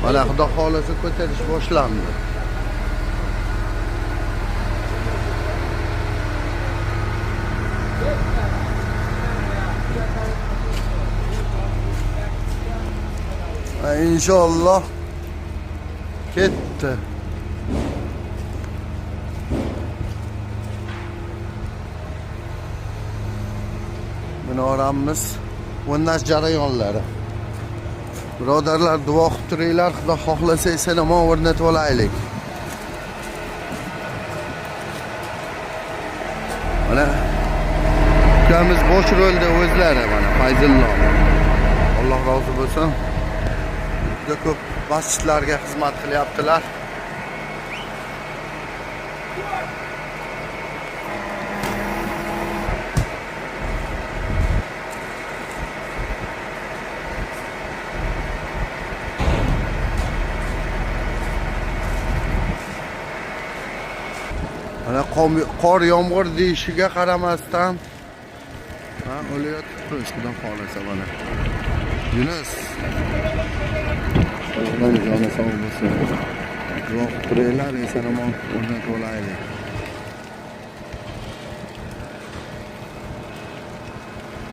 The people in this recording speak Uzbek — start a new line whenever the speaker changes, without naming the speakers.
Mana xudo xohlasa ko'tarish boshlandi. Inshaalloh ketdi. Minoramiz o'rnash jarayonlari. Birodarlar, duo qilib turinglar, xudo xohlasa eson omon o'rnatib olaylik. Mana ukamiz bosh rolda o'zlari, mana Fayzullo. Alloh rozi bo'lsin. Juda ko'p masjidlarga xizmat qilyaptilar. Mana qor yomg'ir deyishiga qaramasdan ha o'layotibmiz, xudo xohlasa mana. Yunus. Allohning joni sog' bo'lsin. Duo qilib turinglar, eson omon o'rnatib olaylik.